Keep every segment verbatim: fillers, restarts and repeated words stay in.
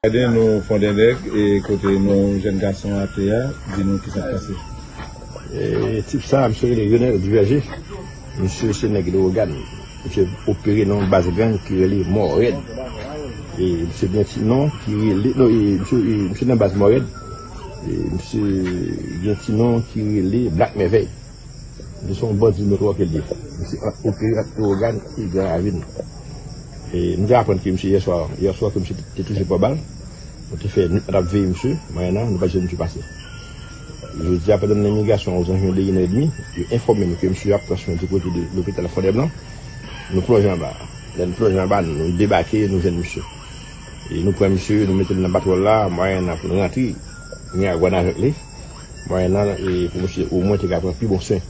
Gade nou Fondènèg, e kote nou jèn gason atè a, di nou kisa k pase. E, tip sa, misye rele Lionel Duverger. Misye se nèg Leyogàn. Misye opere nan yon baz gang ki rele Mò Rèd. E misye gen ti non ki rele, non, e misye, e misye nan baz Mò Rèd. E misye gen ti non ki rele Black Mèvèy. Misye se yon bandi notwa ke l ye. Misye an-, opere ak Leyogàn e Gran Ravin. E nou te aprann ke misye yèswa, yèswa ke misye te, te touche pòbal. Nou te fè nwit n ap veye misye, maten an, nou pa t jwenn misye pase. Jodi a, pandan nan imigrasyon, ozanviwon de inè edmi, yo enfòme nou ke misye ap pran swen di kote de lopital Fondèblan. Nou plonje anba. Lè nou plonje anba, nou debake, nou jwenn misye. E nou pran misye, nou mete l nan patwòl la, mwayennan pou nou rantre Miragwàn avèk li. Mwayennan, e pou misye omwen te ka pran pi bon swen.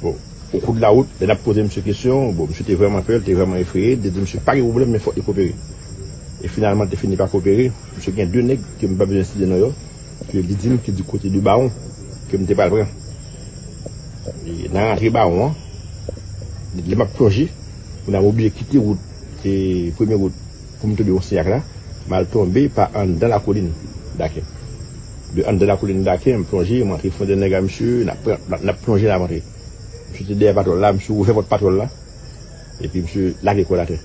Bon, o kou de la wout, lè n ap poze misye kesyon, bon, misye te vrèman pè, li te vrèman efreye, li te di misye pa gen pwoblèm, men fòk li koopere. E finalman, li te fini pa koopere. Misye gen de nèg ke m pa bezwen site non yo, ke li di m ki di kote de Bawon, ke m te pral pran. E nan rantre Bawon an, lè m ap plonje, pou n ap oblije kite wout, e premye wout, pou m tonbe yon seyèk la, m al tonbe pa anndan lakolin Daken. De anndan lakolin Daken, m plonje, m antre Fondènèg a misye, n ap pran, n ap plonje, n ap antre. Misye te dèyè patwòl la, misye ouvè pòt patwòl la, epi misye lage kò l atè.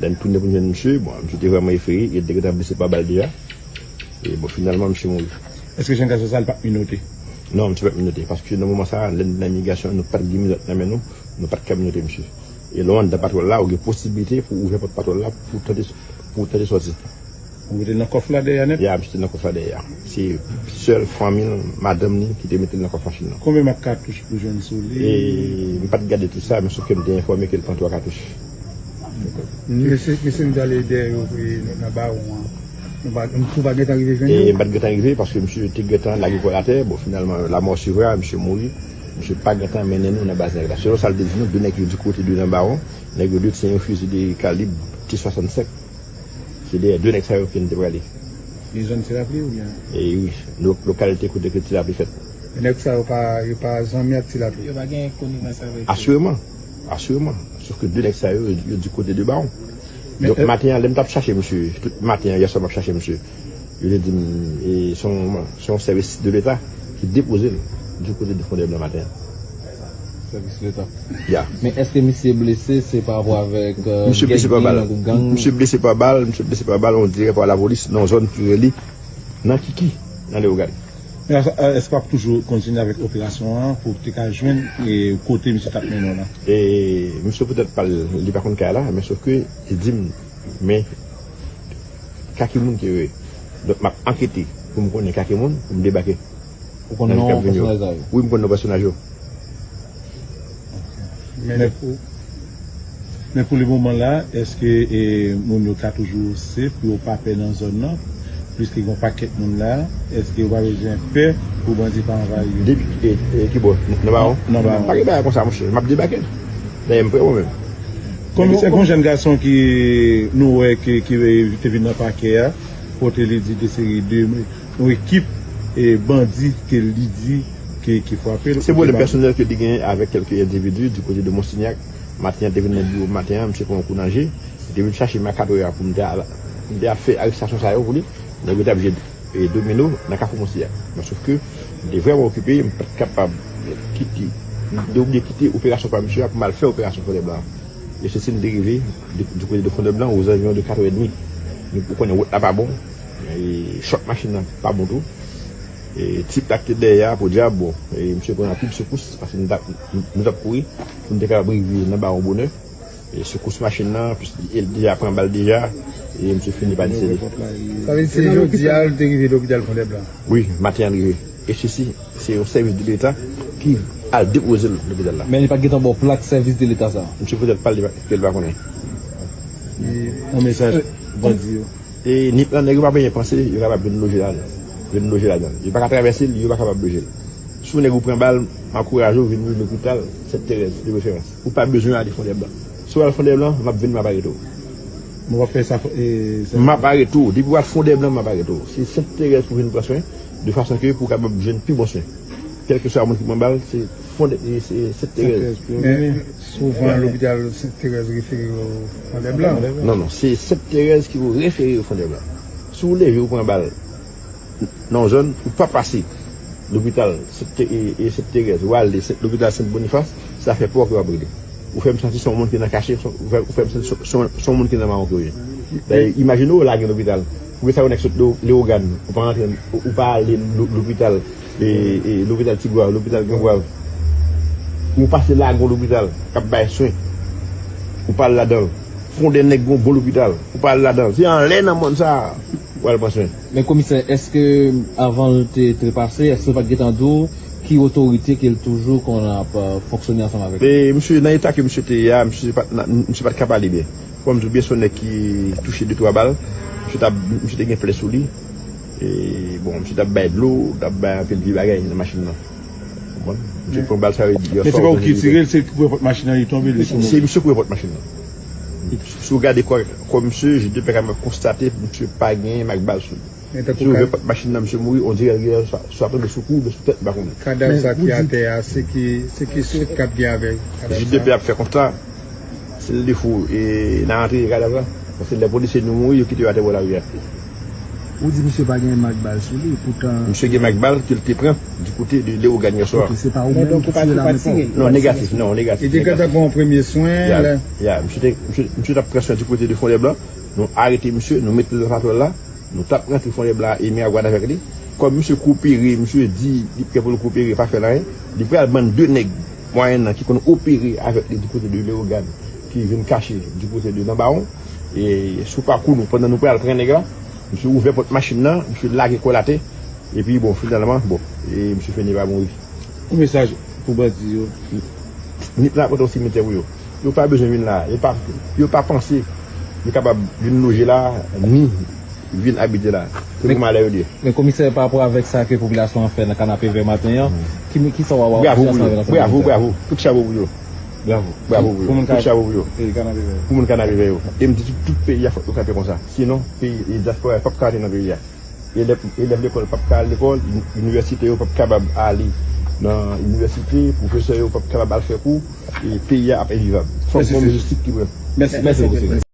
Lè n tounen pou n jwenn misye, bon, misye te vrèman efreye, e l te gentan blese pa bal deja. E bon, finalman, misye mouri. Èske jèn gason sa a, li pa t minote? Non, misye pa t minote, paske nan moman sa a, lè n nan imigrasyon, nou pa t gen minòt nan men nou, nou pa t ka minote misye. E lè w anndan patwòl la, ou gen posiblite pou w ouvè pòt patwòl la pou w tante, pou w tante sòti. Ou te nan kòf la dèyè nèt? Ya, misye te nan kòf la dèyè. Se sèl fanmi l, madanm li ki te mete l nan kòf machin nan. Konbyen mak katouch ou jwenn sou li? E m pa t gade tout sa, men sòf ke m te enfòme ke l pran twa katouch. Mesye, mesye nou t ale dèyè yo, e, nan Bawon an. Nou pa, nou pa gentan rive jwenn yo? E m pa t gentan rive paske misye te gentan lage kò l atè. Bon, finalman, la mort suivra, misye mouri. Misye pa gentan mennen nou nan baz nèg la. Selon sa l te di nou, de nèg yo di kote de nan Bawon, nèg yo di se yon fizi de kalib T swasannsenk. Se dèyè de nèg sa yo ke n te prale. Gen zòn Ti Lapli oubyen? E wi, lo-, lokalite kote ke Ti Lapli fèt. E nèg sa yo pa, yo pa zanmi ak Ti Lapli? Yo pa gen konivans avèk yo? Asireman, asireman. Sòf ke de nèg sa yo, yo di kote de Bawon. Men, donk, e- maten an, lè m t ap chache misye, tout maten an, yèswa m ap chache misye. Yo te di m, e, se yon, se yon sèvis de Leta ki depoze l di kote de Fondèblan maten an. Sèvis Leta. Ya. Men èske misye blese, se pa rapò avèk, euh, misye blese pa bal. Gang? Misye blese pa bal, misye blese pa bal, on dirè pa lapolis, nan zòn ki rele nan Kiki, nan Leyogàn. Men èske, èske w ap toujou kontinye avèk operasyon an pou w te ka jwenn, e, kote misye t ap mennen w lan? E, misye poutèt pa l, li pa konn kay la, men sòf ke li di m, men ka ki moun ke yo ye. Donk, m ap ankete pou m konnen ka ki moun, pou m debake. Ou konn non pèsonaj sa yo? Wi, m konn non pèsonaj yo. Men pou, men pou le moman la, èske, e, moun yo ka toujou safe, pou yo pa pè nan zòn nan? Pliske gen yon pakèt moun la, èske yo pa bezwen pè pou bandi pa anvayi yo? Depi, e, e, ki bò? Nan Bawon? Nan Bawon. Pa gen bagay konsa, monchè. M ap debake. Dayè, m prè mwen menm. Komisè, gon jèn gason ki nou wè ki, ki te vin nan pakè a, kote li di de seri de yon ekip, e, bandi ke li di ke, ki frape l. Se pwoblèm pèsonèl ke li genyen avèk kèlke endividi di kote de Monsignac. Maten an, te vin nan biwo maten an, misye pran yon kou nan je. Li te vin chache m a katrè a pou m te al, pou m te al fè arestasyon sa yo pou li. Nèg yo t ap jwe, e, domino nan Kafou Monsi a. Men sòf ke m te vrèman okipe, m pa t kapab kite, m te oblije kite operasyon pa misye a pou m al fè operasyon Fondèblan an. E se si m te rive di, di kote de Fondèblan ozanviwon de katrè edmi. Nou, ou konnen wout la pa bon, e chòk machin nan pa bon tou. E tip la ki te dèyè a, podyab, bon, e misye pran anpil sekous, paske nou t ap, nou t ap kouri pou n te kapab rive nan Bawon bonè. E sekous machin nan, plis li, li deja pran bal deja, e misye fini pa desede. Sa vle di se jodi a l te rive lopital Fondèblan? Wi, maten an l rive. E sesi, se yon sèvis de Leta ki al depoze l lopital la. Men li pa t gentan ba w plak sèvis de Leta sa? Misye poutèt pa l, li pa, ke l pa konnen. E yon mesaj bandi yo? E nip lan, nèg yo pa benyen panse yo kapab vin loje ladan. Vin loje ladan. Yo pa ka travèse l, yo pa kapab loje l. Si yon nèg ou pran bal, m ankouraje w vin lopital Sent Terèz de preferans. Ou pa bezwen ale Fondèblan. Si w al Fondèblan, m ap vin, m ap arete w. Mwen w ap fè sa, e, sa. M ap arete w. Depi w al Fondèblan, m ap arete w. Se Sent Terèz pou vin pran swen, de fason ke pou w kapab jwenn pi bon swen. Kèlkeswa moun ki pran bal, se Fondè, e, se Sent Terèz. Men souvan lopital Sent Terèz refere yo Fondèblan. Non, non, se Sent Terèz ki yo refere yo Fondèblan. Si w leve, ou pran bal nan yon zòn, ou pa pase lopital Sent Te-, e, e Sent Terèz, ou ale Sent, lopital Sent Bonifas, sa fè pè ke w ap rele. Ou fè m santi se yon moun ki nan kache, se, ou fè, ou fè m santi se, se, se yon moun ki nan mawon ke w ye. Dayè, imajine w lage lopital. Poukisa yon nèg sot Lewogàn, ou pa rantre, ou, ou pa ale lo-, lopital, e, e, lopital Tigwav, lopital Grangwav. Ou pase lage yon lopital k ap bay swen. Ou pa al ladan l. Fondè nèg gen yon bon lopital. Ou pa al ladan l. Se anlè nan mòn sa a ou al pran swen. Men komisè, èske avan l te trepase, èske l pa t gentan di w ki otorite ke l toujou konn ap, euh, fonksyone ansanm avèk li? E, misye, nan eta ke misye te ye a, misye pa t, misye pa t ka pale byen. Kòm m di w byen, se yon nèg ki touche de twa bal. Misye t ap, misye te gen plè sou li. E, bon, misye t ap bay dlo, t ap bay anpil vye bagay nan machin nan. Konprann? Misye pran bal sa yo yè swa. Men se pa ou ki tire l, se l ki kouri pòt machin nan, li tonbe, li tonbe. Se misye kouri pòt machin nan. Si w gade kò, kò misye, je de pè ka konstate, misye pa gen mak bal sou li. Misye ouvè pòt machin nan, misye mouri, on dirè l gen swa, swa tonbe sou kou, oubyen sou tèt, m pa konnen. Kadav sa ki atè a, se ki, se ki swit k ap gen avèk kadav sa? Je de pè ap fè konsta. Se l defo, e, n a antere kadav la. Paske lè polisye nou mouri, yo kite yo atè bò lari a. Ou di misye pa gen mak bal sou li, poutan. Misye gen mak bal ke l te pran du kote de Lewogàn yè swa. Ok, se pa ou menm ki tire l a men pa w? Non, negatif, non, negatif. Li te gentan pran yon premye swen, ya, lè. Ya, misye te, misye, misye t ap pran swen du kote de Fondèblan. Nou arete misye, nou mete l nan patwòl la. Nou t ap rantre Fondèblan e men a gwad avèk li. Kòm misye koopere, misye di li prè pou l koopere, pa fè l anyen. Li pral ban de nèg mwayen nan ki konn opere avèk li du kote de Lewogàn, ki vin kache du kote de nan Bawon. E sou pakou nou, pandan nou pral pran nèg la, misye ouvè pòt machin nan, misye lage kò l atè. Epi bon, finalman, bon, e misye fini pa mouri. Yon mesaj pou bandi yo. Nip la pote yon simitè pou yo. Yo pa bezwen vin la. Yo pa, yo pa panse yo kapab vin loje la, ni vin abite la. Se pou malè yo li ye. Men komisè, pa rapò avèk sa ke popilasyon an fè nan Kanapevè maten an, ki, kisa w a wè popilasyon an fè nan Kanapevè? Bravo, bravo, bravo. Tout chapo pou yo. Bravo. Bravo pou yo. Tout chapo pou yo. Pou moun Kanapevè yo. E m di tout, tout peyi a fòk yo kanpe konsa. Sinon, peyi, e dyaspora a p ap ka antre nan peyi a. Elèv, elèv lekòl p ap ka al lekòl, inivèsite yo p ap kapab ale nan inivèsite, pwofesè yo p ap kapab al fè kou, e peyi a ap envivab. Fòk gon lojistik ki pran. Mèsi, mèsi.